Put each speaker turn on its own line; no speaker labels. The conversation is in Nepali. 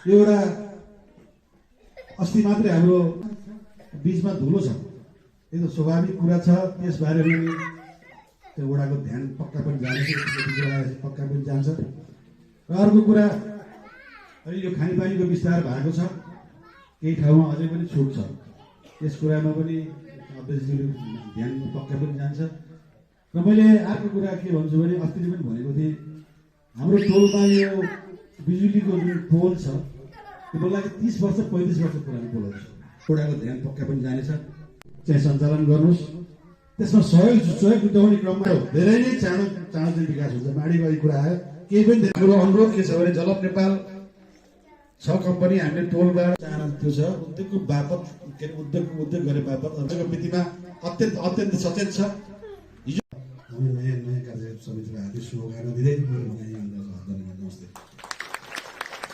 यो एउटा अस्ति मात्रै हाम्रो बीचमा धुलो छ, यो त स्वाभाविक कुरा छ। त्यसबारे पनि त्यो वडाको ध्यान पक्का पनि जान्छ, पक्का पनि जान्छ। र अर्को कुरा, अहिले यो खानेपानीको विस्तार भएको छ, केही ठाउँमा अझै पनि छुट छ, यस कुरामा पनि अध्यक्षज्यूले ध्यान पक्का पनि जान्छ। र मैले अर्को कुरा के भन्छु भने, अस्ति पनि भनेको थिएँ, हाम्रो टोलमा यो बिजुलीको जुन पोल छ, त्यो लागि 30 वर्ष 35 वर्ष पुरानो पोलहरू छ। वडाको ध्यान पक्का पनि जानेछ, चाहिँ सञ्चालन गर्नुहोस्। त्यसमा सहयोग जुटाउने क्रममा धेरै नै चाँडो चाहिँ विकास हुन्छ। बाढीबाढी कुरा आयो, केही पनि हाम्रो अनुरोध के छ भने, जलप नेपाल 6 कम्पनी हामीले टोलबाट चाहना त्यो छ, उद्योगको बापत उद्योग गरे बापत अहिलेको मितिमा अत्यन्त सचेत छ। हिजो हामी नयाँ कार्य समितिलाई हार्दिक शुभकामना दिँदै मेरो भनाइ नमस्ते।